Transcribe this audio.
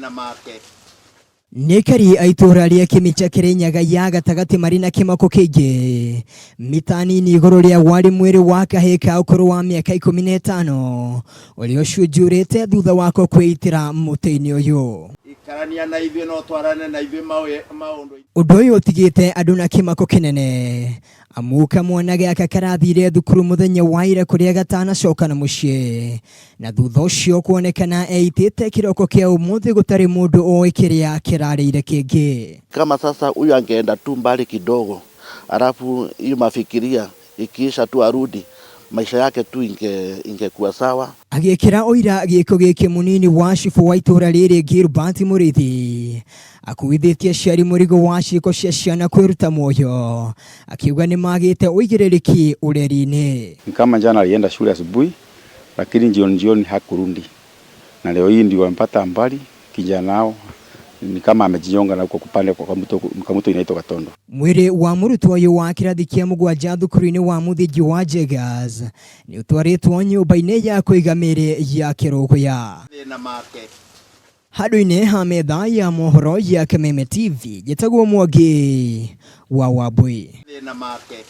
Mathĩna make. Nĩ aikari a itũũra rĩa Kĩmĩcha Kĩrĩnyaga ya gatagatĩ marĩ na kĩmako kĩingĩ mita nini igũrũ rĩa warĩ mwĩrĩ wa kahĩĩ ka ũkũrũ wa mĩaka 15 ũrĩa ũcunjurĩte thutha wako kwĩitĩra mũtĩ-inĩ ũyũ. Ikarania na ithuĩ na ũtwarane na ithuĩ maũndũ. Ũndũ ũyũ ũtigĩte andũ na kĩmako kĩnene amu kamwana gaka karathire thukuru mũthenya wa ira kũrĩa gatanacoka na mũciĩ na thutha ũcio kuonekana eitĩte kĩroko kĩa ũmũthĩ gũtarĩ mũndũ ũĩ kĩrĩa kĩrarĩire kĩngĩ. Kama sasa huyu angeenda tu mbali kidogo, alafu hiyo mafikiria ikiisha tu arudi, maisha yake tu ingekuwa sawa. Agĩkĩra ũira gĩko gĩkĩ mũnini wa cibũ wa itũra rĩrĩ Gilbert Mũrĩithi akuithĩtie aciari mũrigo wa ciĩko cia ciana kwĩruta muoyo akiuga nĩmagĩte ũigĩrĩrĩki ũreri-inĩ. Ni kama jana alienda shule asubuhi, lakini jioni jioni hakurudi, na leo hii ndio wamepata mbali kijana nao ni kama amejinyonga na huko kupande kwa mto inaitwa Gatondo. Mwĩrĩ wa mũrutwo ũyũ wa kĩrathi kĩa mũgwanja thukuru-inĩ wa mũthingi wa Jegas nĩ ũtwarĩtwo nyũmba-inĩ ya kũiga mĩĩrĩ ya Kĩrũgũya. Mathĩna make. Handũ-inĩ ha metha ya mohoro ya Kameme TV, njĩtagwo Mwangi wa Wambui. Mathĩna make.